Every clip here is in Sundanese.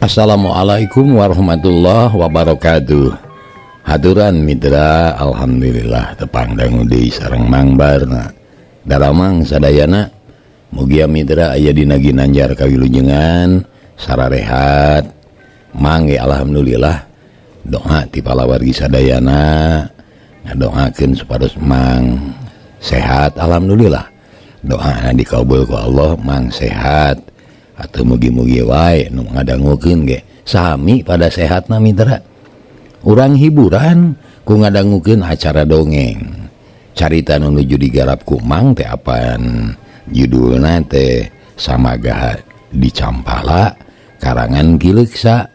Assalamualaikum warahmatullahi wabarakatuh. Haturan mitra, alhamdulillah tepang dangu deui sareng Mang Barna. Daramang sadayana, mugia mitra aya dina ginanjar kawilujengan sararehat. Mang ge alhamdulillah doa ti palawargi sadayana ngadoakeun supados Mang sehat, alhamdulillah. Doa dikabul ku Allah, Mang sehat. Atau mugi-mugi wae nu ngadangukeun ge sami pada sehatna mitra. Urang hiburan ku ngadangukeun acara dongeng. Carita nu nuju digarap ku Mang teh apan judulna teh Samagaha di Campala karangan Ki Leuksa.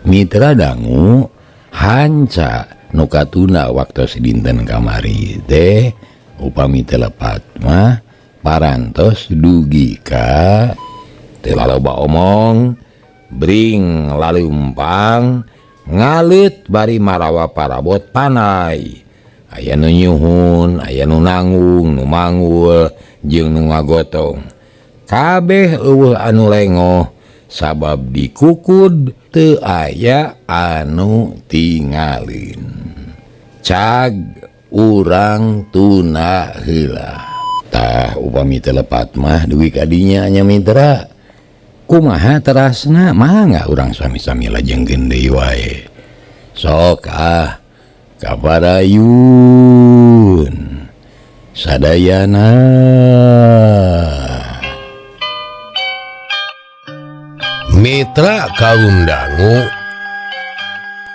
Mitra dangu hanca nu katuna waktos dinten kamari teh upami teu lepat mah parantos dugi ka teu laloba omong bring lalumpang ngalit bari marawa parabot panai. Aya nu nyuhun, aya nu nanggung, nu manggul jeung nu ngagotong. Kabeh eueuh anu lengoh sabab dikukud teu aya anu tingalin. Cag urang tuna heula. Tah upami teu lepat mah dugi ka dinya nya mitra. Kumaha terasna mangga urang sami-sami lajengkeun deui wae. Sok ah kaparayun sadayana. Mitra kaum dangu,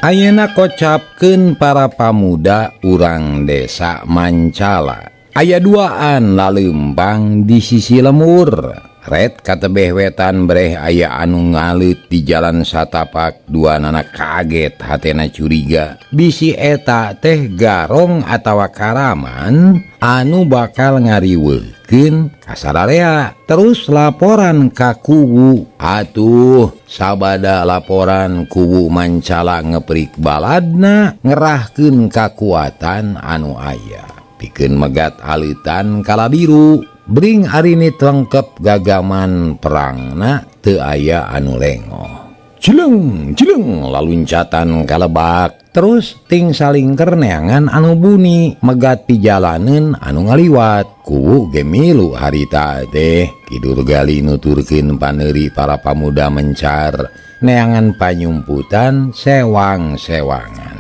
ayeuna kocapkeun para pamuda urang desa Mancala. Aya duaan laleumpang di sisi lemur. Red katebeh wetan breh aya anu ngalit di jalan satapak dua nana kaget hatena curiga. Bisi eta teh garong atawa karaman anu bakal ngariweukeun ka sararea. Terus laporan ka kuwu. Atuh sabada laporan kuwu Mancala ngeprik baladna ngerahkeun kakuatan anu aya. Pikeun megat alitan kala biru. Bring arini lengkep gagaman perangna teu aya anu lengoh. Cileng cileng laluncatan kalebak terus ting salingker neangan anu buni megat pijalaneun anu ngaliwat. Kuwu ge milu harita teh Kidur Gali nuturkeun paneuri para pamuda mencar neangan panyumputan sewang-sewangan.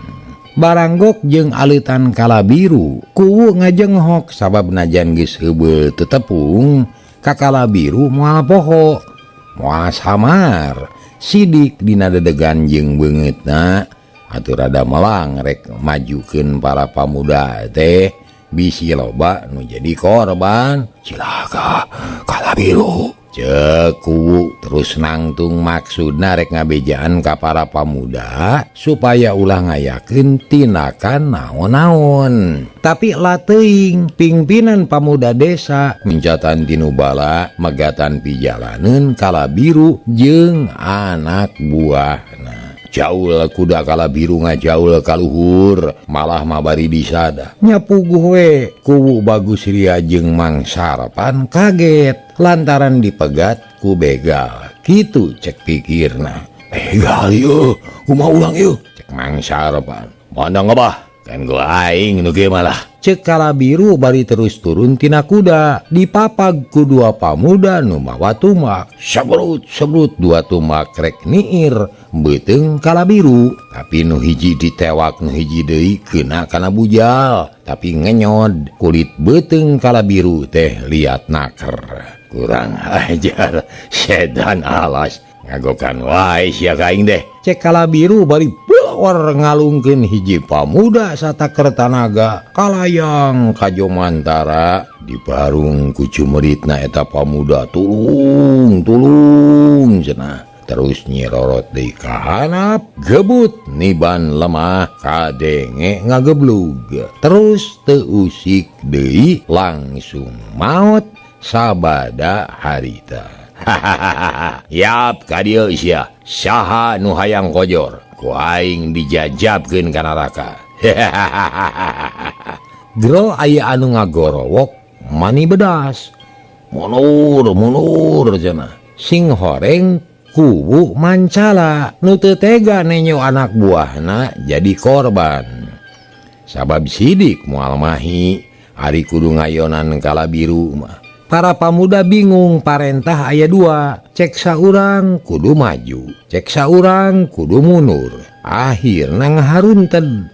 Baranggok jeung alitan kala biru kuwu ngajenghok sabab najan geus heubeul tetepung ka kala biru moal poho moal samar sidik dina dedegan jeung beungeutna atuh rada melang rek majukeun para pamuda teh bisi loba nu jadi korban. Cilaka kala biru ceuk kuwu terus nangtung maksudna rek ngabejaan ka para pamuda supaya ulah ngayakeun tindakan naon-naon. Tapi lateuing pimpinan pamuda desa mincatan tinu bala megatan pijalaneun kala biru jeung anak buahna. Jaul kuda kala biru ngajaul kaluhur malah mabari disada. Nyapuguh we kuwu Bagus Ria jeung Mang Sarpan kaget lantaran dipegat ku begal. Kitu cek pikirna. Begal ieu, kumaha ulang ieu? Cek Mang Sarpan. Mana ngebah? Kan gua aing nu kieu malah. Cek kala biru bari terus turun tina kuda dipapag ku dua pamuda nu mawa tumak. Sebrut sebrut dua tumak rek niir beuteung kala biru. Tapi nu hiji ditewak nu hiji deui kena kana bujal. Tapi ngenyod kulit beuteung kala biru teh liat naker. Kurang ajar sedan alas ngagokan wae sia ka aing deh. Cek kala biru bari pelawar ngalungkeun hiji pamuda sataker tanaga kalayang ka Jomantara dibarung ku cumeritna eta pamuda tulung tulung cenah. Terus nyirorot deui ka handap gebut niban lemah kadenge ngageblug terus teu usik deui langsung maot sabada harita. Hahaha, yap ka dieu sia saha nu hayang kojor ku aing dijajabkeun ka neraka. Gro aya anu ngagorowok mani bedas munur munur cenah sing horeng Kuwu Mancala nu teu tega nenyo anak buahna jadi korban. Sabab sidik moal mahi ari kudu ngayonan kala biru mah. Para pamuda bingung parentah aya dua, cek saurang kudu maju, cek saurang kudu mundur. Akhirna ngaharunten.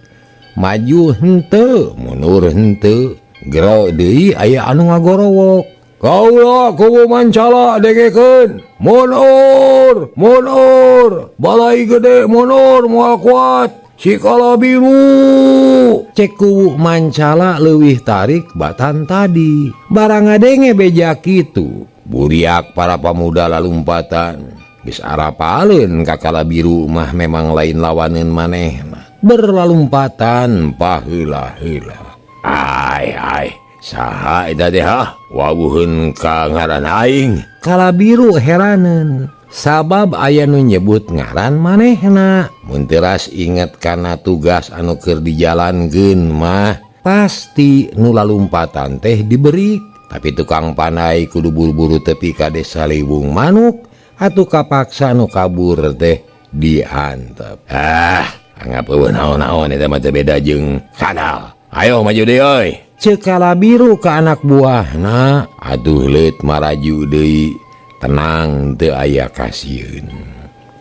Maju henteu, mundur henteu. Gero deui aya anu ngagorowok. Kaula kuwu Mancala dengekeun. Mundur, mundur. Balai gede mundur moal kuat. Si kala biru. Cek kuwu Mancala leuwih tarik batan tadi. Barang ngadenge beja kitu, buriak para pamuda lalumpatan. Geus arapaleun ka kala biru mah memang lain lawaneun manehna. Berlalumpatan paheula-heula. Ai ai, saha eta teh hah? Wawuheun ka ngaran aing. Kala biru heraneun. Sabab aya nu nyebut ngaran manehna. Mun teras inget kana tugas anu keur dijalankeun mah pasti nu lalumpatan teh diberi. Tapi tukang pandai kudu buru-buru tepi ka desa Liwung Manuk atuh kapaksa nu kabur teh diantep. Ah, anggap eueuh naon-naon eta mah teu beda jeung kadal. Ayo maju deui euy. Ceuk kala biru ka anak buahna, aduh leut maraju deui. Tenang teu aya kasieun.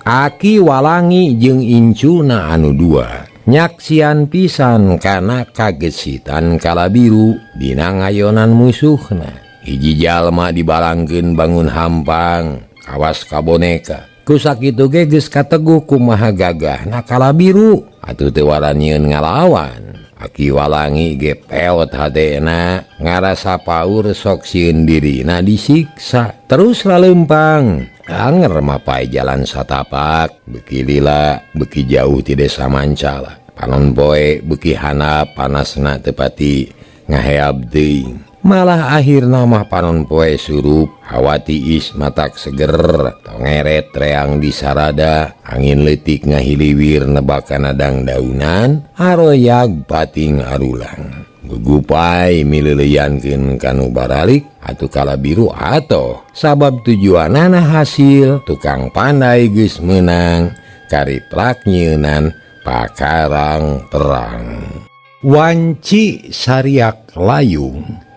Aki Walangi jeung incuna anu dua nyaksian pisan kana kagesitan kala biru dina ngayonan musuhna. Hiji jalma dibalangkeun bangun hampang kawas ka boneka. Ku sakitu ge geus kateguh kumaha gagahna kala biru atuh teu waranieun ngalawan. Aki Walangi ge peot hatena ngarasa paur sok sieun dirina disiksa. Terus laleumpang anger mapai jalan satapak beuki lila beuki jauh ti desa Mancala. Panon poe beuki handap panasna teu pati ngaheab teuing. Malah akhirna mah panon poe surup, hawa tiis matak seger, tongeret reang di sarada, angin leutik ngahiliwir nebak kana dangdaunan, haroyag pating arulang. Gugupai mileuleyankeun kanu baralik atuh kala biru atoh, sabab tujuanana hasil tukang pandai geus meunang, kariprak nyeunan pakarang perang. Wanci sariak layung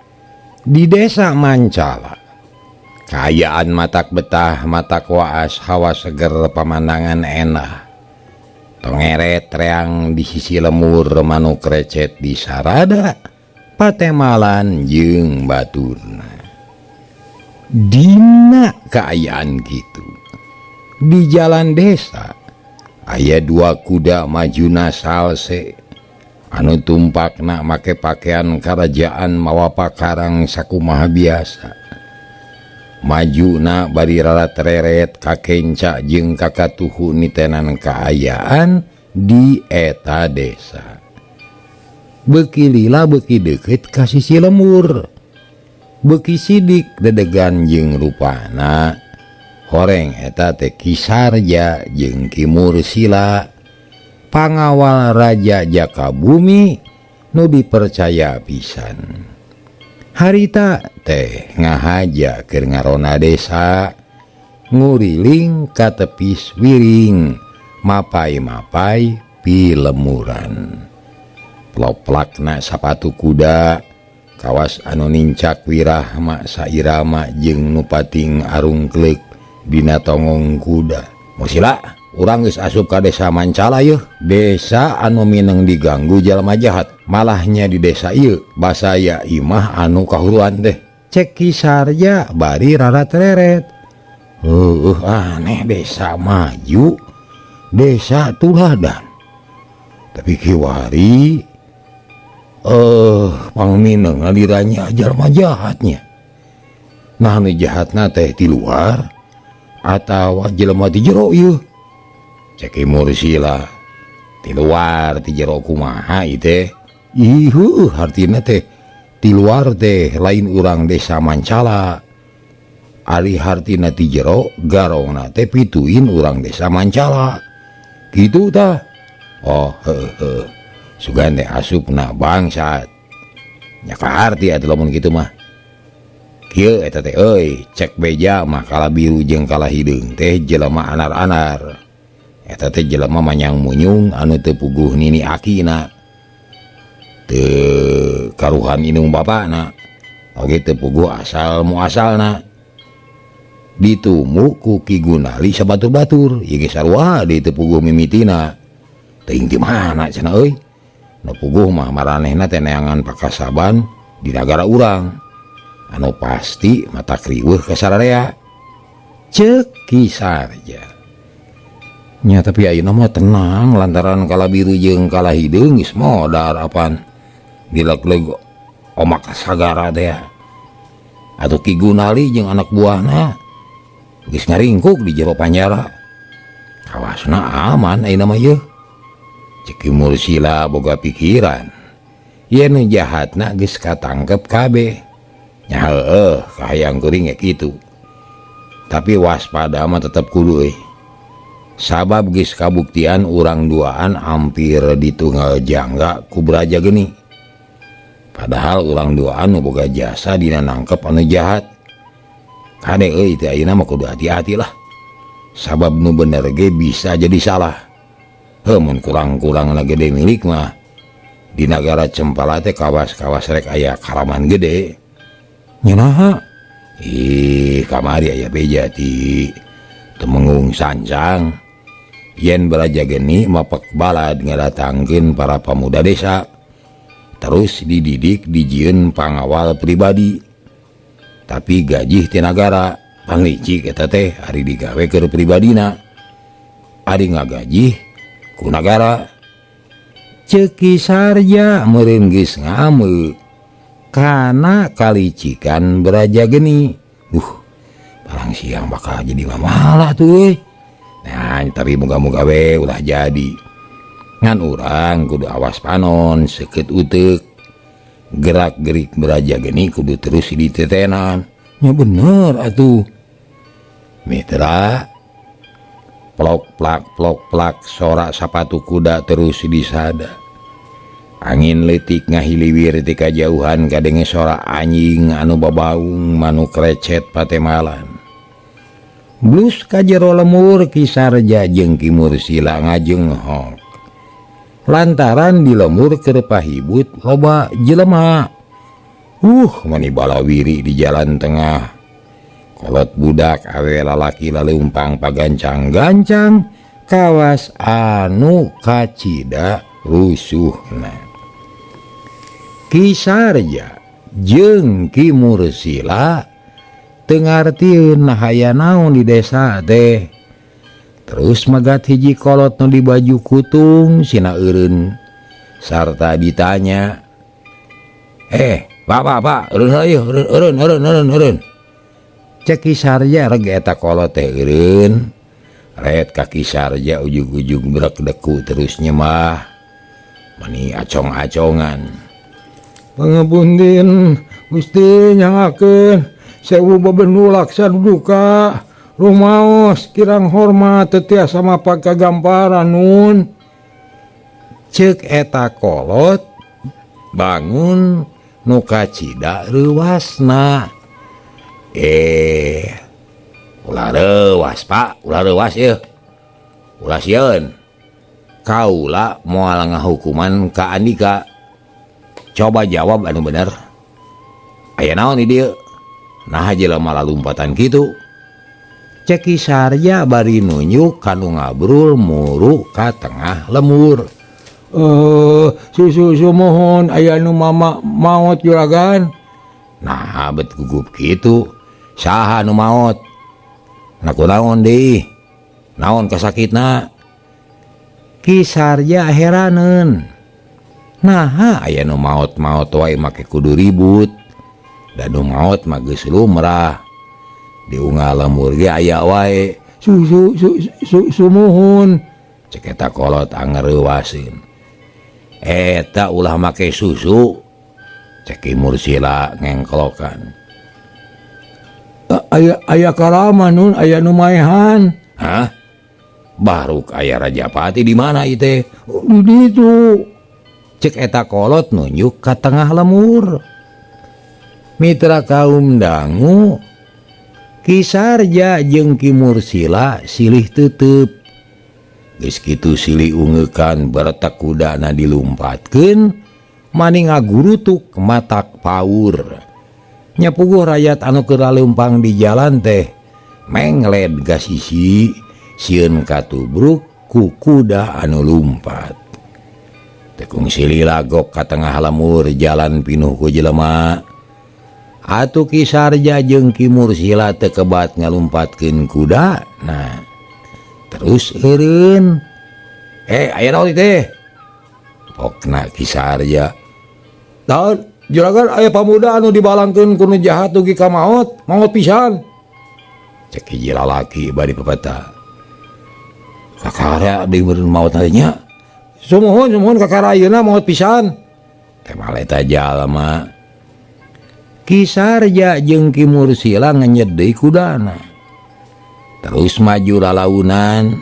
di desa Mancala. Kaayaan matak betah, matak waas, hawa seger, pamandangan enak. Tongeret reang di sisi lemur, manuk recet di sarada, patemalan jeung baturna. Dina kaayaan kitu. Di jalan desa aya dua kuda majuna salse. Anu tumpakna make pakaian karajaan mawa pakarang sakumaha biasa. Majuna bari rarat-reret kakenca jeung kakatuhu nitenan kaayaan di eta desa. Beuki lila beuki deukeut ka sisi lemur. Beuki sidik dedegan jeung rupana. Horeng eta teh Ki Sarja jeung Ki Mursila, pangawal Raja Jaka Bumi nu dipercaya pisan. Harita teh ngahaja keur ngarona desa, nguriling ka tepis wiring, mapai-mapai pilemuran. Ploplakna sapatu kuda, kawas anu nincak wirahma sairama jeung nu pating arungkleuk dina tongong kuda. Mursila, urang geus asup ka desa Mancala yeuh, desa anu mineng diganggu jalma jahat. Malahnya di desa ieu basaya imah anu kahuruan teh. Cek Ki Sarja bari rarat-reret. Heueuh aneh desa maju, desa tuladan. Tapi kiwari pangmineng alirannya jalma jahatnya. Nah nu jahatna teh di luar atawa jelema di jero ieu. Cek Ki Mursila di luar di jero kumaha ieu teh. Ih heueuh hartina teh di luar teh lain urang desa Mancala. Ari hartina di jero garongna teh pituin urang desa Mancala. Kitu tah. Oh heueuh. Sugan teh asupna bangsat. Nya kaharti atuh lamun kitu mah. Kieu eta teh euy, cek beja mah kala biru jeung kala hideung teh jelema anar-anar. Eta teh jelema manyang munyung anu teu puguh nini akina. Teu karuhan indung bapana. Oge teu puguh asal muasalna. Ditumu ku Ki Gunali sabatur-batur, ieu ge sarua deui teu puguh mimitina. Teuing ti mana cenah euy. Nu puguh mah maranehna teh neangan pakasaban di nagara urang. Anu pasti mata kriweuh ka sararea. Ceuk Ki Sarja. Nya tapi ayeuna mah tenang lantaran kala biru jeung kala hideung geus modar apan dileg-leg omak sagara teh. Atuh Ki Gunali jeung anak buahna geus ngaringkuk di jero panjara. Kawasna aman ayeuna mah yeuh. Ceuk Ki Mursila boga pikiran. Yen nu jahatna geus katangkep kabeh. Nya heueuh kahayang kuring ge kitu. Tapi waspada mah tetep kudu euy. Sabab geus kabuktian urang duaan hampir ditunggal jangga ku Braja Geni. Padahal urang duaan nu boga jasa dina nangkep anu jahat. Kade euy teh ayeuna mah kudu hati-hati lah. Sabab nu bener ge bisa jadi salah. Heuh mun kurang-kurangna gede milik mah di nagara Cempala teh kawas-kawas rek aya karaman gede. Nya naha? Ih, kamari aya beja ti Temenggung Sancang. Yen Braja Geni mapek balad ngadatangkeun para pemuda desa. Terus dididik dijieun pangawal pribadi. Tapi gaji ti nagara panglicik eta teh ari digawe keur pribadina. Ari ngagajih ku nagara. Ceuk Ki Sarja meureun geus ngame kana kalicikan Braja Geni. Duh, barang siang bakal jadi mamalah tuh euy. Nah, tapi moga-moga we ulah jadi. Ngan urang kudu awas panon, seukeut uteuk. Gerak-gerik Braja Geni kudu terus ditetenan. Nya bener atuh. Mitra plok plak plok plak sorak sapatu kuda terus disada. Angin leutik ngahiliwir ti kajauhan kadenge sora anjing anu babaung manuk recet patemalan. Blus ka jero lemur Ki Sarja jeung Ki Mursila ngajenghok. Lantaran di lemur keur pahibut loba jelema. Mani balawiri di jalan tengah. Kolot budak awe lalaki laleumpang pagancang-gancang kawas anu kacida rusuhna. Ki Sarja jeung Ki Mursila teu ngartieun nahaya naon di desa teh. Terus megat hiji kolot nu di baju kutung sina eureun sarta ditanya, "Pak, pak, pak, eureun heula ieu, eureun, eureun, eureun, eureun." Cek Ki Sarja reg eta kolot teh eureun. Ret ka Ki Sarja ujug-ujug brek deku terus nyemah. Mani acong-acongan. Pangapunten Gusti nyangakeun sewu bebendu laksa duduka rumaos kirang hormat teu tiasa mapag kagamparan nun. Ceuk eta kolot bangun nu kacida reuasna. Ulah reuas Pak, ulah reuas ieu. Ulah sieun. Kaula moal ngahukuman ka andika. Coba jawab anu bener. Aya naon di dieu? Naha jelema lalumpatan kitu? Cek Ki Sarja bari nunjuk kanu ngabrul muru ka tengah lemur. Susu mohon aya nu mama maot juragan. Nah, bet gugup kitu. Saha nu maot? Nah, kunaon deui? Naon kasakitna? Ki Sarja heraneun. Naha aya nu maot-maot wae make kudu ribut. Da nu maot mah geus lumrah. Di unggal lemur ge aya wae. Susu sumuhun. Cek eta kolot angreuwaseun. Eta ulah make susu. Cek Ki Mursila ngengklokan. Aya karama nun, aya nu maehan. Hah? Baruk aya Rajapati di mana ieu teh? Di ditu. Cek eta kolot nunjuk ka tengah lemur. Mitra kaum dangu Ki Sarja jeung Ki Mursila silih tutup. Geus kitu silih ungekan beretek kudana dilumpatkeun maning ngagurutuk matak paur. Nya puguh rakyat anu keur leumpang di jalan teh mengled ka sisi sieun katubruk ku kuda anu lumpat. Tekung silih lagok ka tengah lemur jalan pinuh ku jelema. Atuh Ki Sarja jeung Ki Mursila teu kebat ngalumpatkeun kuda. Nah, terus eureun. Aya naon teh? Pokna Ki Sarja. Naon? Juragan aya pamuda anu dibalangkeun ku nu jahat dugi ka maot, maot pisan. Cek hiji lalaki bari pepeta. Kakara deui meureun maot nya. Sumuhun, sumuhun kakara ayeuna maot pisan. Teh maleta jalma. Ki Sarja jeung Ki Mursila ngenyed deui kudana. Terus maju lalaunan.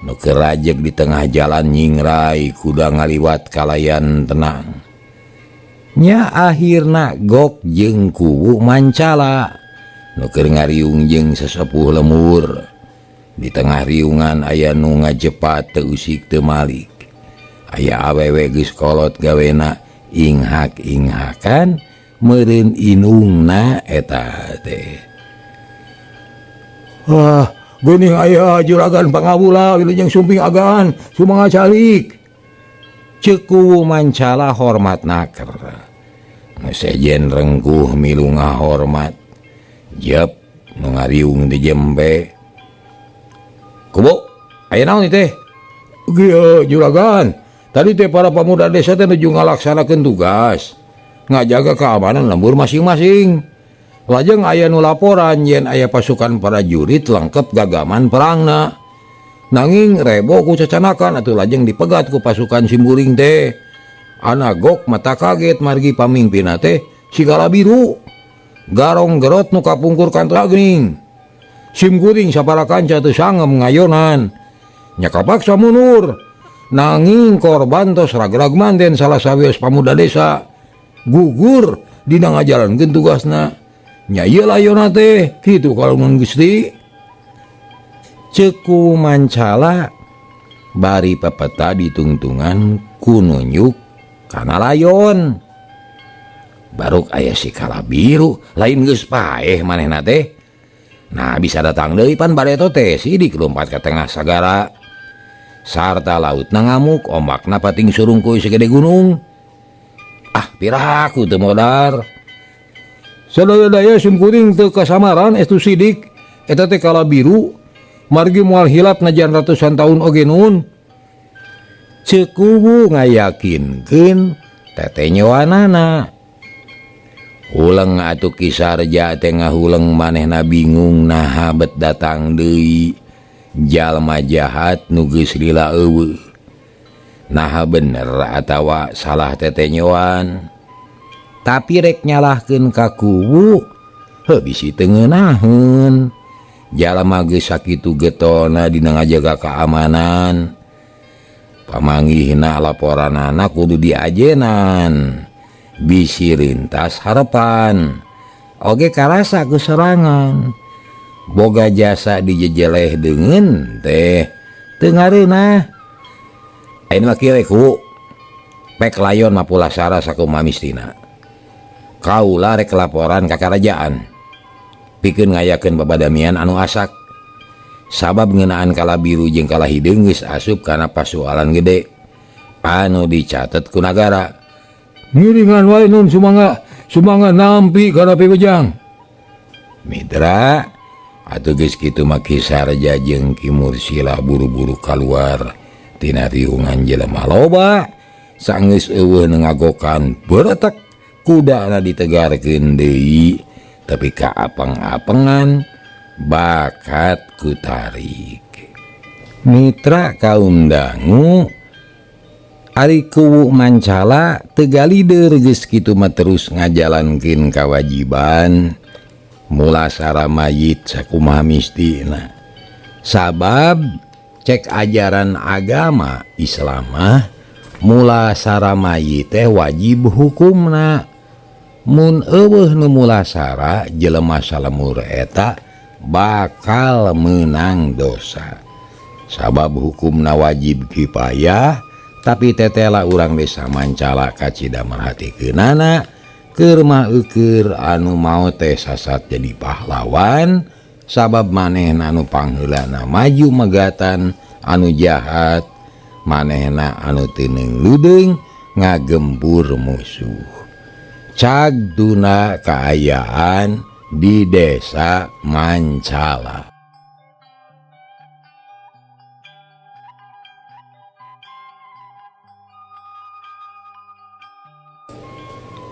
Nu keur rajeg di tengah jalan nyingrai kuda ngaliwat kalayan tenang. Nya akhirna gok jeung kuwu mancala. Nu keur ngariung jeung sesepuh lemur. Di tengah riungan aya nu ngajepat teu usik teu malik. Aya awewe geus kolot gawena inghak-inghakan meureun inungna eta teh. Wah, geuning aya juragan pangawula wilujeng sumping agan sumangga calik. Ceuk kuwu mancala hormat naker. Nu sejen rengkuh milu ngahormat. Jep nu ngariung di jembe. Kubu, aya naon teh? Ieu juragan, tadi teh para pemuda desa teh nuju ngalaksanakeun tugas. Ngajaga keamanan lembur masing-masing. Lajeng aya nu laporan yen aya pasukan prajurit lengkap gagaman perangna. Nanging rebo ku cacanakan atuh lajeng dipegat ku pasukan simburing teh. Anagok mata kaget margi pamimpinna teh sigala biru. Garong gerot nu kapungkur kantra geuning. Simkuring sapara kanca teu sangem ngayonan. Nya kapaksa mundur. Nanging korban tos ragrag manten salah sawios pamuda desa. Gugur dina ngajalankeun tugasna. Nya ieu layona teh kitu kalau mun Gusti. Ceuk kuwu mancala bari pepeta ditungtungan ku nunjuk kana layon. Baruk aya si kala biru lain geus paeh manehna teh. Nah bisa datang deui pan bareto teh sidik lompat ka tengah sagara. Sarta lautna ngamuk ombakna pating surungkuy segede gunung. Ah piraku teu modar. Sadaya-daya simkuring teu kasamaran estu sidik eta teh kala biru margi moal hilap najan ratusan tahun oge nun. Ceuk kuwu ngayakinkeun tetenyoanana. Huleng atuh Ki Sarja teh ngahuleng manehna bingung naha bet datang deui jalma jahat nu geus lila eueuh. Naha bener atawa salah tetenyoan. Tapi rek nyalahkeun ka kuwu heuh bisi teu ngeunaheun. Jalma geus sakitu getolna dina ngajaga keamanan. Pamanggihna laporanana kudu diajenan. Bisi lintas harepan. Oge karasa keserangan. Boga jasa dijejeleh deungeun teh teu ngareunah. Ayeuna mah kieu we ku. Pek layon mah pulasara sakumaha mistina. Kaula rek laporan ka karajaan. Pikeun ngayakeun babadamian anu asak. Sabab ngeunaan kala biru jeung kala hideung geus asup kana pasualan gede anu dicatet ku nagara. Ngiringan wae nun sumangga, sumangga nampi kana piwejang. Mitra atuh geus kitu mah Ki Sarja jeung Ki Mursila buru-buru kaluar tina riungan jelema loba. Sanggeus eueuh nu ngagokan beretek kudana ditegarkeun deui tapi ka apeng-apengan bakat ku tarik. Mitra kaum dangu ari kuwu mancala teu galider geus kitu mah terus ngajalankeun kawajiban mulasara mayit sakumaha mistina. Sabab cek ajaran agama Islam mah mulasara mayit teh wajib hukumna. Mun eueuh nu mulasara jelema salemur eta bakal meunang dosa. Sabab hukumna wajib kifayah, tapi tetela urang desa Mancala kacida merhatikeunana keur mah eukeur anu maot teh sasat jadi pahlawan sabab manehna anu pangheulana maju megatan anu jahat manehna anu teuneung ludeung ngagempur musuh. Cag tuna kaayaan di desa Mancala.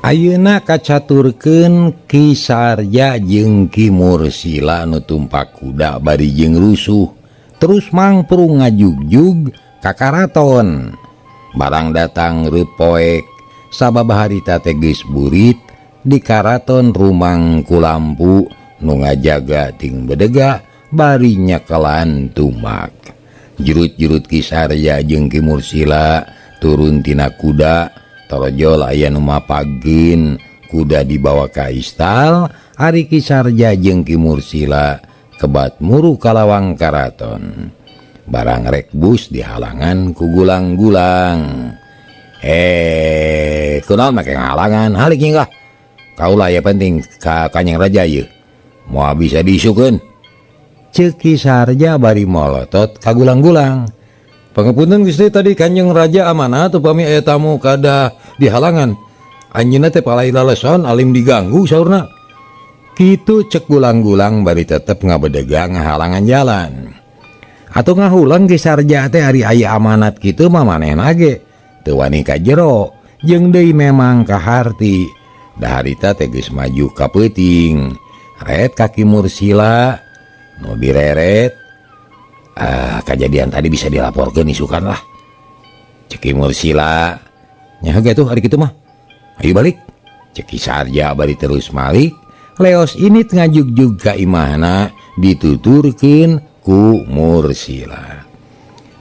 Ayeuna kacaturkeun Ki Sarja jeung Ki Mursila nu tumpak kuda bari jeung rusuh terus mangprung ngajugjug ka karaton. Barang datang reupoek sabab harita teh geus burit di karaton Rumang Kulampu nu ngajaga ting bedega bari nyekelan tumak. Jurut-jurut Ki Sarja jeung Ki Mursila turun tina kuda. Torojol aya nu mapageun kuda dibawa ka istal ari Ki Sarja jeung Ki Mursila kebat muru ka lawang karaton. Barang rek bus dihalangan ku gulang-gulang. Kunaon make ngahalangan halik lah. Kaula ya penting ka Kanjeng Raja ieu. Moal bisa diisukeun. Ceuk Ki Sarja bari molotot ka gulang-gulang. Pangapunten Gusti tadi Kanjeng Raja amanah upami aya tamu kada dihalangan. Anjeunna teh palai laleson alim diganggu saurna. Kitu cek gulang-gulang bari tetep ngabedega ngahalangan jalan. Atuh ngahulang Ki Sarja teh ari aya amanat kitu mah manehna ge teu wani ka jero jeung deui memang kaharti. Da harita teh geus maju ka peuting. Ret ka Ki Mursila nu direret. Kejadian tadi bisa dilaporkan isukan lah. Cek Ki Mursila nya heuh tuh hari kitu mah. Ayo balik. Cek Ki Sarja bari terus malik. Leos ini ngajugjug ka imahna dituturkeun ku Mursila.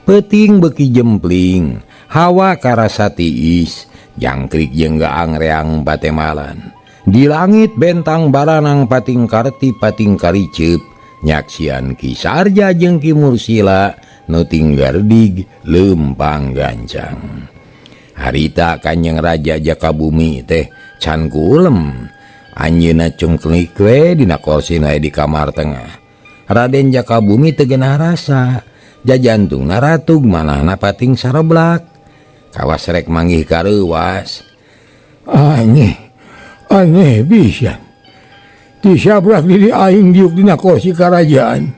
Peuting beuki jempling, hawa karasa tiis, jangkrik jeung gaang reang patemalan. Di langit bentang baranang pating karti pating kariceup. Nyaksian Ki Sarja jeung Ki Mursila nu tinggardig leumpang gancang. Harita Kanjeng Raja Jakabumi teh can kulem. Anjeunna cungklik we dina korsi nu aya di kamar tengah. Raden Jakabumi teu geunah rasa, jajantungna ratug manahna pating sareblak. Kawas rek manggih kareuwas. Aneh, aneh pisan. Disabrak diri aing diuk dina kursi karajaan.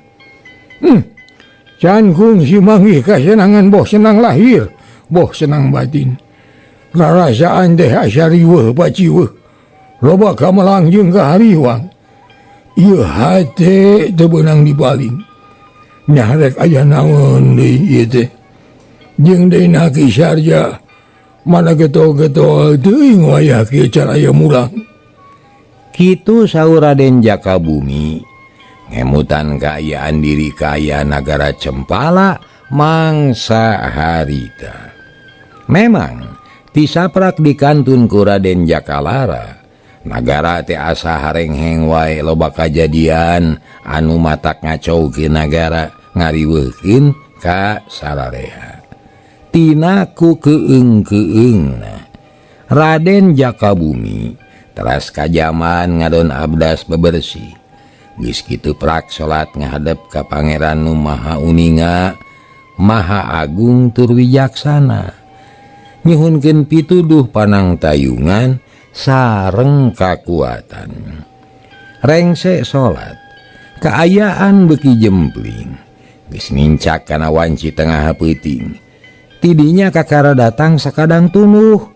Can kungsi manggih kasenangan boh senang lahir, boh senang batin. Rarasaan teh asa riweuh paciweuh. Loba kamelang jeung kahariwang. Ieu hate teu beunang dipaling. Nya rek aya naon deui ieu teh. Jeung deui na Ki Sarja mana getol-getol teuing wayah kieu can aya murang. Kitu saur Raden Jakabumi ngemutan kaayaan diri kaya nagara Cempala mangsa harita. Memang tisaprak di kantun ku Raden Jakalara nagara teh asa harengheng wae loba kajadian anu matak ngacaukeun nagara ngariweuhkeun ka sararea. Tina ku keung-keungna Raden Jakabumi teras kajaman ngadon abdas bebersih. Geus kitu prak salat ngahadep ka Pangeran nu Maha Uninga, Maha Agung tur Wijaksana. Nyuhunkeun pituduh panangtayungan sareng kakuatan. Rengse salat, kaayaan beuki jempling. Geus nincak kana wanci tengah peuting. Tidinya kakara datang sakadang tunuh.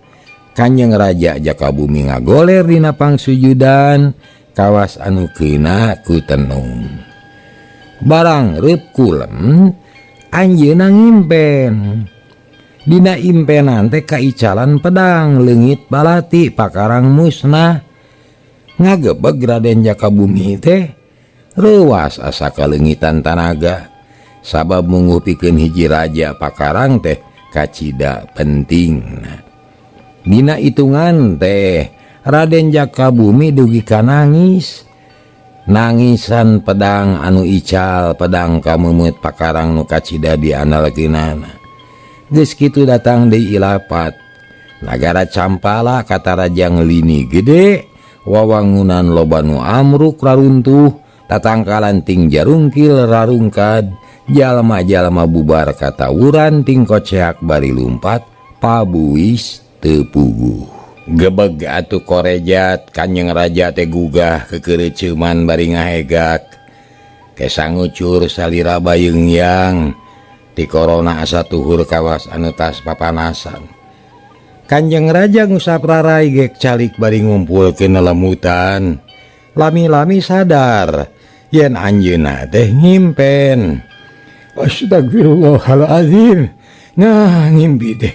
Kanjeng Raja Jakabumi ngagoler dina pangsujudan kawas anu keuna ku tenung. Barang reup kulem anjeunna ngimpen. Dina impenan teh kaicalan pedang leungit balati pakarang musnah. Ngagebeg Raden Jakabumi teh reuwas asa kaleungitan tanaga sabab mungupikeun hiji raja pakarang teh kacida pentingna. Dina hitungan teh Raden Jaka Bumi dugi ka nangis. Nangisan pedang anu ical pedang kameumut pakarang nu kacida diandalkeunana. Geus kitu datang deui ilapat. Nagara Campala katarajang lini gede, wawangunan loba nu amruk raruntuh, tatangkalan ting jarungkil rarungkad, jalma-jalma bubar katawuran ting koceak bari lumpat, pabuis teu puguh. Gebeg atuh korejat Kanjeng Raja teh gugah kekeureuceuman bari ngahegak. Kesangucur salira bayeungyang ti korona asa tuhur kawas anu tas papanasan. Kanjeng Raja ngusap rarai gek calik bari ngumpulkeun lelemutan. Lami-lami sadar yen anjeunna teh ngimpen. Astagfirullahalazim. Nah ngimpi teh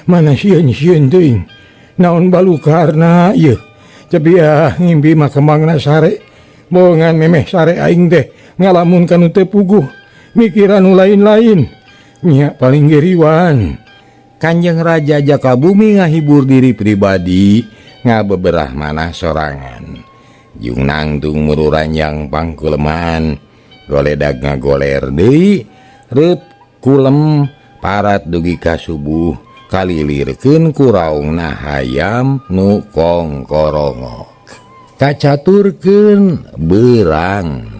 mana sieun-sieun teuing. Naon balukarna ieu. Tapi ah ngimpi mah kembangna sare. Bongan memeh sare aing teh ngalamun kanu teu puguh. Mikiran nu lain-lain. Nya paling geriwan. Kanjeng Raja Jaka Bumi ngahibur diri pribadi ngabeberah manah sorangan. Jung nangtung mururanjang pangkuleman goledag ngagoler deui reup kulem parat dugi ka subuh kalilirkeun ku raungna hayam nu kongkorongok. Kacaturkeun beurang.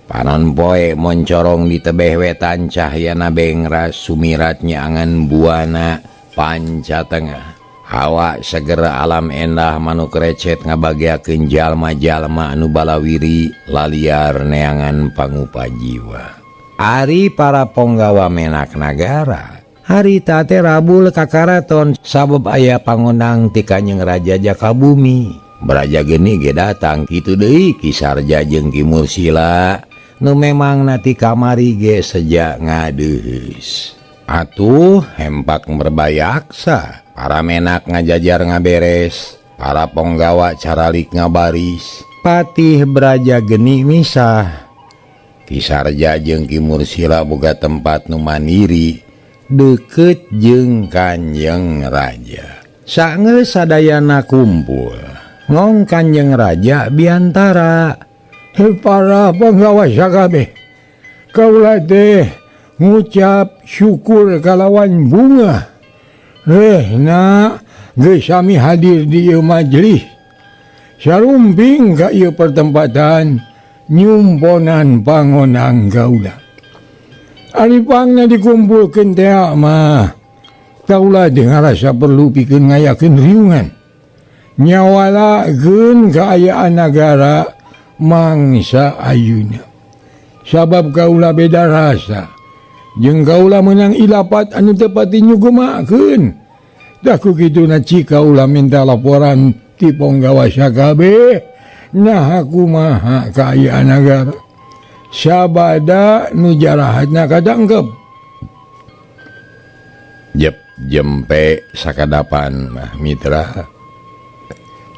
Panon poe moncorong di tebeh wetan cahyana bengras sumirat nyangan buana panca tengah. Hawa segera alam endah manuk recet ngabagiakeun jalma-jalma anu balawiri laliar neangan pangupa jiwa. Ari para ponggawa menak nagara harita teh rabul ka karaton sabab aya pangondang ti Kanjeng Raja Jaka Bumi. Braja Geni ge datang kitu deui Ki Sarja jeung Ki Mursila nu memang nati kamari ge sejak ngadeuheus. Atuh hempak merbayaksa, para menak ngajajar ngaberes, para ponggawa caralik ngabaris, Patih Braja Geni misah. Ki Sarja jeung Ki Mursila boga tempat nu mandiri deukeut jeung Kanjeng Raja. Saenggeus sadayana kumpul, ngong Kanjeng Raja biantara. Hei para penggawa sakabeh, kaula teh ngucap syukur kalawan bunga. Rehna geus sami hadir di ieu majelis. Sarumping ka ieu pertempatan nyumponan pangonang kaula. Ari pangna dikumpulkeun teh mah kaula teh ngarasa perlu pikeun ngayakeun riungan. Nyawalakeun kaayaan nagara mangsa ayeuna. Sabab kaula beda rasa jeung kaula meunang ilapat anu teu pati nyugemakeun. Dah ku kituna cik kaula minta laporan ti ponggawa sakabeh. Nah kumaha kaayaan nagara. Sabada nu jarahatna kadangkep. Jep jempe sakadapan mah mitra.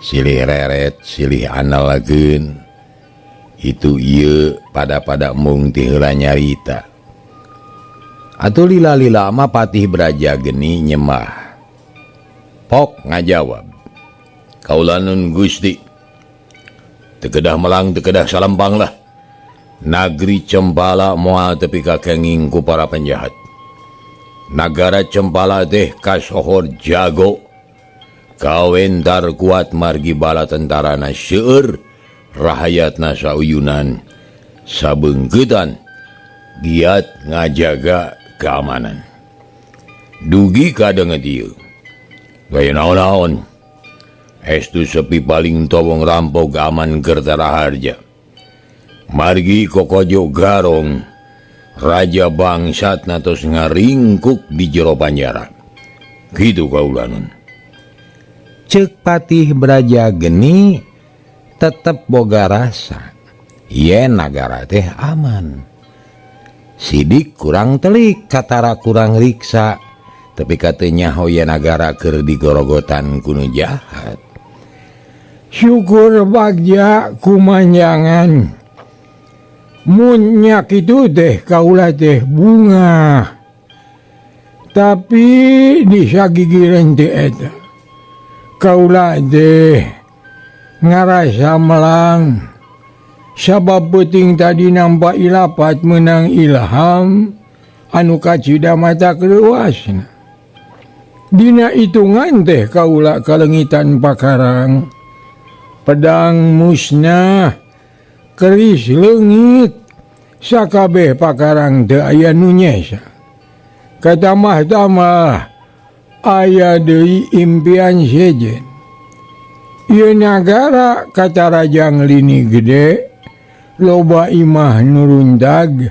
Silih reret, silih analageun. Itu ieu pada-pada mung ti heula nyarita. Atuh lila-lila mah Patih Braja Geni nyemah. Pok ngajawab. Kaula nun Gusti. Teu kedah melang, teu kedah salempang lah. Nagri Cempala moal tepi ka kenging ku para penjahat. Nagara Cempala teh kasohor jago. Kawentar kuat margi bala tentarana seueur, rahayatna sauyunan sabeungkeutan giat ngajaga keamanan. Dugi kadenget ieu. Gaya naon-naon. Estu sepi paling towong rampok aman Kertaraharja. Margi kokojo garong raja bangsat natos ngaringkuk di jero panjara. Kitu kaulanun. Ceuk Patih Braja Geni tetep boga rasa yen nagara teh aman. Sidik kurang telik, katara kurang riksa, tapi katanya hoya nagara keur digorogotan ku nu jahat. Syukur bagja kumanjangan. Munyak itu teh kaula teh bunga. Tapi disagigireun teh eta. Kaula deh ngarasa melang sabab peuting tadi nampak ilapat menang ilham anu kacida mata kreuasna. Dina hitungan teh kaula kalengitan pakarang pedang musnah keris leungit sakabeh pakarang teu aya nu nyesa. Katamah-tamah aya deui impian sejen. Ieu nagara katarajang lini gede, loba imah nu rundag,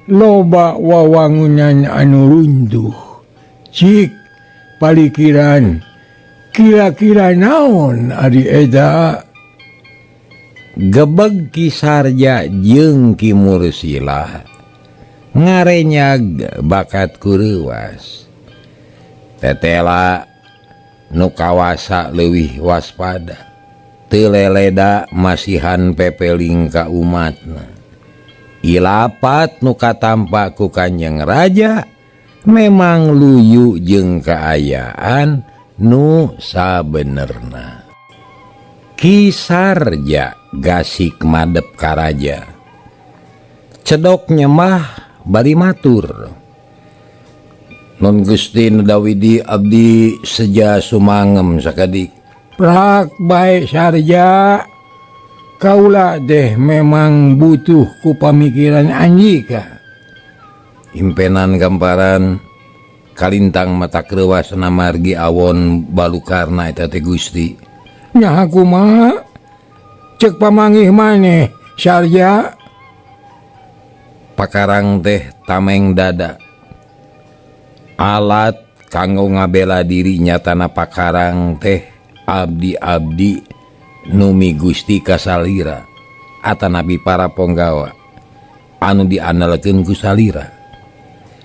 loba wawangunan anu runtuh. Cik palikiran kira-kira naon ari eta? Gebeg Ki Sarja jeung Ki Mursila ngarenyag bakat kureuwas. Tetela nu kawasa leuwih waspada, teu leleda masihan pepeling ka umatna. Ilapat nu katampa ku Kanjeng Raja memang luyu jeung kaayaan nu sabenerna. Ki Sarja gasik madep ka raja, cedok nyemah bari matur. Nun Gusti Dawidi abdi seja sumangem sakedik. Prak bae Sarja, kaula deh memang butuh ku pamikiran anjika. Impenan gamparan kalintang mata kreuwas namargi awon balukarna eta teh Gusti. Nya kumaha? Cek pamanggih maneh Sarja. Pakarang teh tameng dada. Alat kanggo ngabela diri nyatana pakarang teh abdi-abdi numi Gusti kasalira atanapi para ponggawa anu diandalkeun ku salira.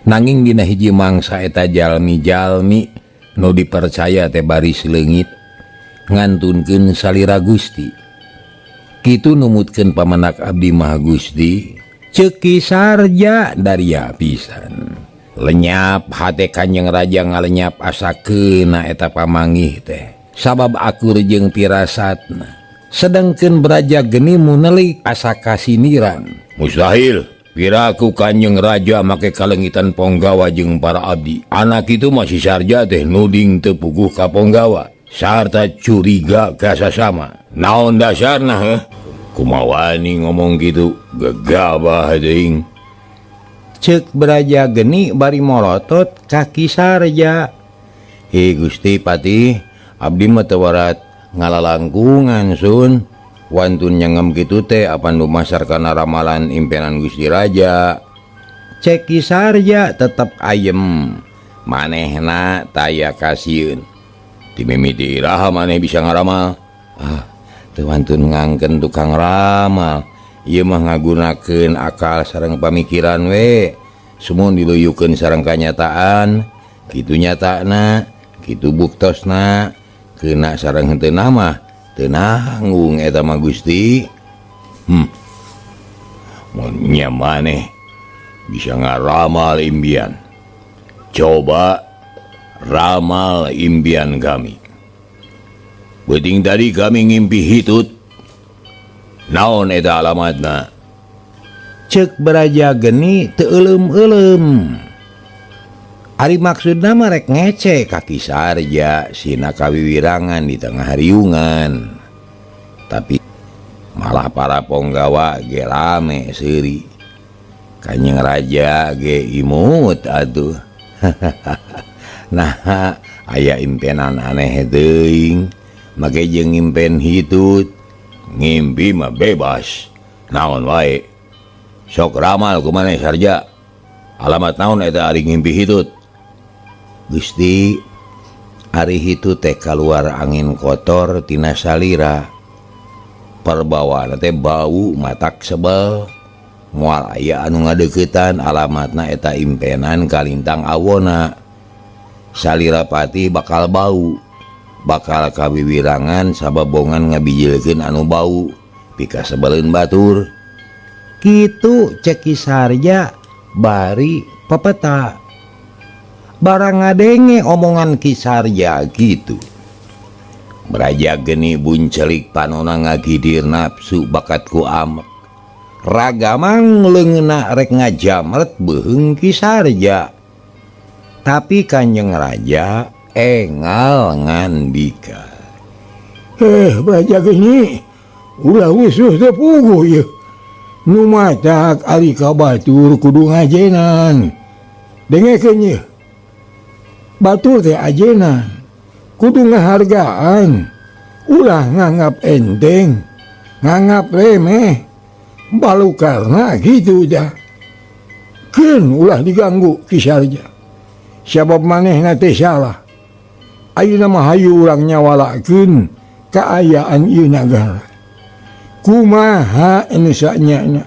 Nanging dina hiji mangsa eta jalmi-jalmi nu dipercaya teh baris leungit ngantunkeun salira Gusti. Kitu numutkeun pamenak abdi mah Gusti. Ceuk Ki Sarja daria pisan. Lenyap hate Kanjeng Raja ngalenyap asa keuna eta pamanggih teh. Sabab akur jeung pirasatna. Sedengkeun Braja Geni munelik asa kasiniran. Mustahil, piraku Kanjeng Raja make kalengitan ponggawa jeung para abdi. Anak itu masih Sarja teh nuding teu puguh ka ponggawa sarta curiga ka sasama. Naon dasarna heuh? Kumawani ngomong kitu gegabah teuing. Ceuk Braja Geni bari molotot ka Ki Sarja. Hi Gusti Patih, abdi mah teu warat ngalalangkungan sun. Wantun nyengem kitu teh apan dumasar kana ramalan impenan Gusti Raja. Cek Ki Sarja tetep ayem. Manehna taya kasieun. Ti mimiti iraha maneh bisa ngaramal? Ah, teu wantun ngangkeun tukang ramal. Ieu mah ngagunakeun akal sareng pamikiran we. Sumun diluyukeun sareng kanyataan, kitu nyatana, kitu buktosna, keuna sareng henteu mah teu nanggung eta mah Gusti. Mun nya maneh bisa ngaramal impian. Coba ramal impian kami. Beuting tadi kami ngimpi hitut. Naon eta alamatna? Ceuk Braja Geni teu euleum-euleum. Ari maksudna mah rek ngece ka Ki Sarja sina kawiwirangan di tengah riungan. Tapi malah para ponggawa ge rame seuri. Kanjeng Raja ge imut atuh. Nah, aya impenan aneh teuing. Make jeung impen hitut. Ngimpi mah bebas. Naon wae. Sok ramal ku maneh Sarja. Alamat naon eta ari ngimpi hitut? Gusti, ari hitut teh kaluar angin kotor tina salira. Perbawana teh bau matak sebel. Moal aya anu ngadeuketan alamatna eta impenan kalintang awona. Salira patih bakal bau. Bakal kawiwirangan sababongan ngabijilkeun anu bau pikasebeleun batur. Kitu cek Ki Sarja bari pepeta. Barang ngadenge omongan Ki Sarja gitu. Braja Geni buncelik panona ngagidir nafsu bakat ku amek. Ragamang leungeuna rek ngajamret beuheung Ki Sarja. Tapi Kanjeng Raja engal ngandika. Braja Geni ulah usuh teu puguh ieu. Nu matak ari ka batur kudu ngajenan. Dengekeun ieu. Batur teh ajenan. Kudu ngahargaan, ulah nganggap enteng, nganggap remeh, balukarna gitu dah. Keun ulah diganggu Ki Sarja. Sabab manehna teh salah. Ayeuna mah hayu urang nyawalakeun kaayaan ieu nagara. Kumaha anu sanyana?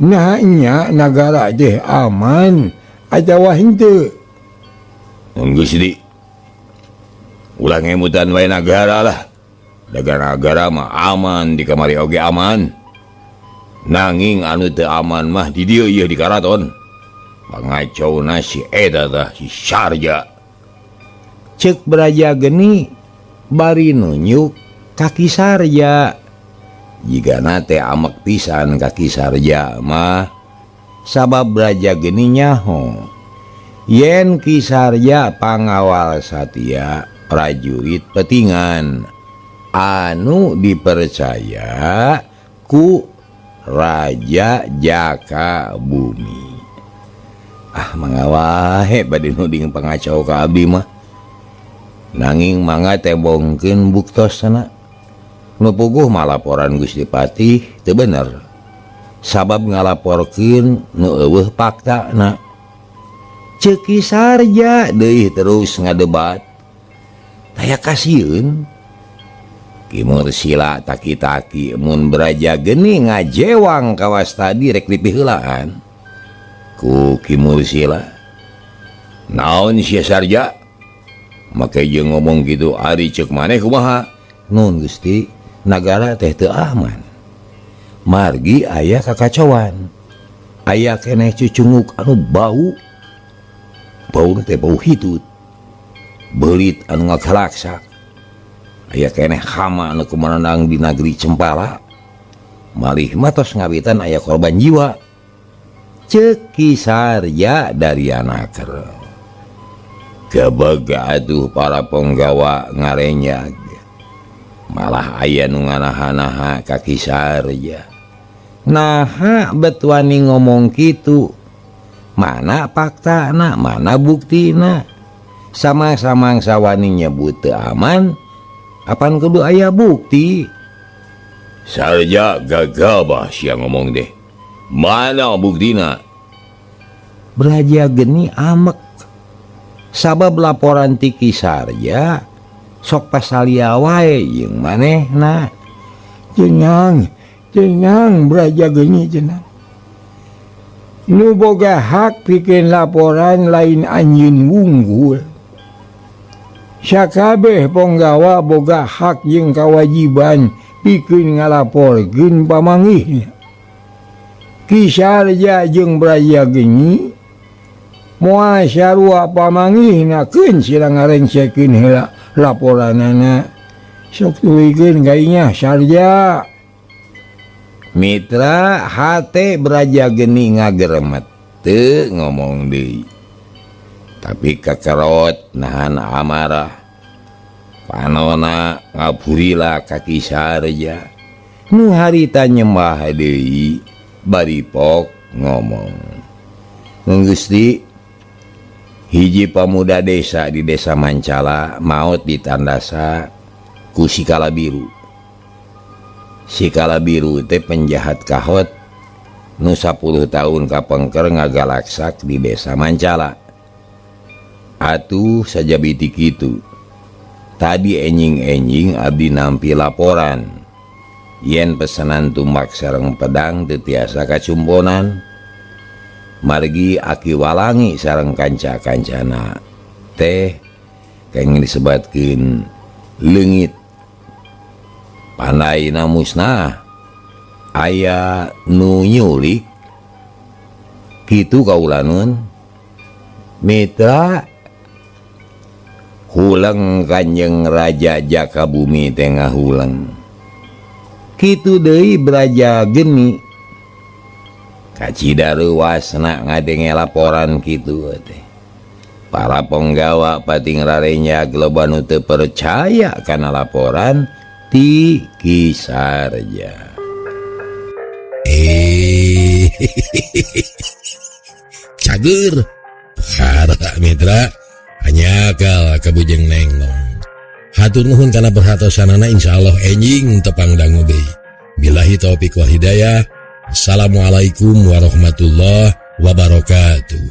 Naha nya nagara teh aman atawa henteu? Geus di ulah ngemutan wae nagara lah. Nagara mah aman di kamari oge aman. Nanging anu teu aman mah di dieu ieu di karaton. Pangacauna si eta tah si Sarja. Ceuk Braja Geni bari nunjuk ka Ki Sarja. Jigana teh amek pisan ka Ki Sarja mah sabab Braja Geni nyaho yen Ki Sarja pangawal satia prajurit petingan anu dipercaya ku Raja Jaka Bumi. Ah mangawahe bade nuding pangacau ka abdi mah. Nanging mangga tembongkeun buktosna. Nu puguh mah laporan Gusti Patih teu bener. Sabab ngalaporkeun nu eueuh faktana. Ceuk Ki Sarja deui terus ngadebat. Taya kasieun. Ki Mursila taki-taki mun Braja Geni ngajewang kawas tadi rek dipiheulaan ku Ki Mursila. Naon sia Sarja? Make jeung ngomong kitu ari ceuk maneh kumaha? Nun Gusti, nagara teh teu aman. Margi aya kakacauan. Aya keneh cucunguk anu bau. Bau teh bau hitut. Beulit anu ngagalaksak. Aya keneh hama anu kumanandang di nagri Cempala. Malih mah tos ngawitan aya korban jiwa. Ceuk Ki Sarja dari anaker. Gebeg atuh para penggawa ngarenyag. Malah aya nu nganaha-naha ka Ki Sarja. Naha bet wani ngomong kitu? Mana faktana, mana buktina? Sama-sama sawani nyebut teu aman, apan kudu aya bukti? Sarja gagabah sia ngomong deh. Mana buktina? Braja Geni amek. Sabab laporan ti Ki Sarja sok pasalia wae jeung manehna. Cenang, cenang Braja Geni cenang. Nu boga hak pikeun laporan lain anjeun wunggul. Sakabeh ponggawa boga hak jeung kawajiban pikeun ngalaporkeun pamanggihna. Ki Sarja jeung Braja Geni moal sarua pamanggihna keun sila ngarengsekeun heula laporanana. Sok tuluykeun ka inya Sarja. Mitra hate Braja Geni ngageremet teu ngomong deui. Tapi kakerot nahan amarah. Panona ngapurila ka Ki Sarja. Nu harita nyembah deui bari pok ngomong. Gusti, hiji pamuda desa di desa Mancala maot ditandasa ku si Kala Biru. Si Kala Biru teh penjahat kahot nu 10 tahun kapengker ngagalaksak di desa Mancala. Atuh sajabiti kitu. Tadi enjing-enjing abdi nampi laporan yen pesanan tumbak sareng pedang teu tiasa kacumponan. Margi Aki Walangi sareng kanca-kancana teh kenging disebatkeun leungit. Pandaina musnah aya nu nyulik kitu kaulanun. Mitra Huleng Kanjeng Raja Jaka Bumi teh ngahuleng. Kitu deui Braja Geni. Kacida reuwasna ngadenge laporan kitu teh. Para penggawa pating rarenya loba nu teu percaya kana laporan ti Ki Sarja. Eh, cager para mitra, hanyakal ka Bujeng Nenglong. Hatur nuhun kana perhatosanana. Insyaallah enjing tepang dangu deui. Billahi taufik wal hidayah. Assalamualaikum warahmatullahi wabarakatuh.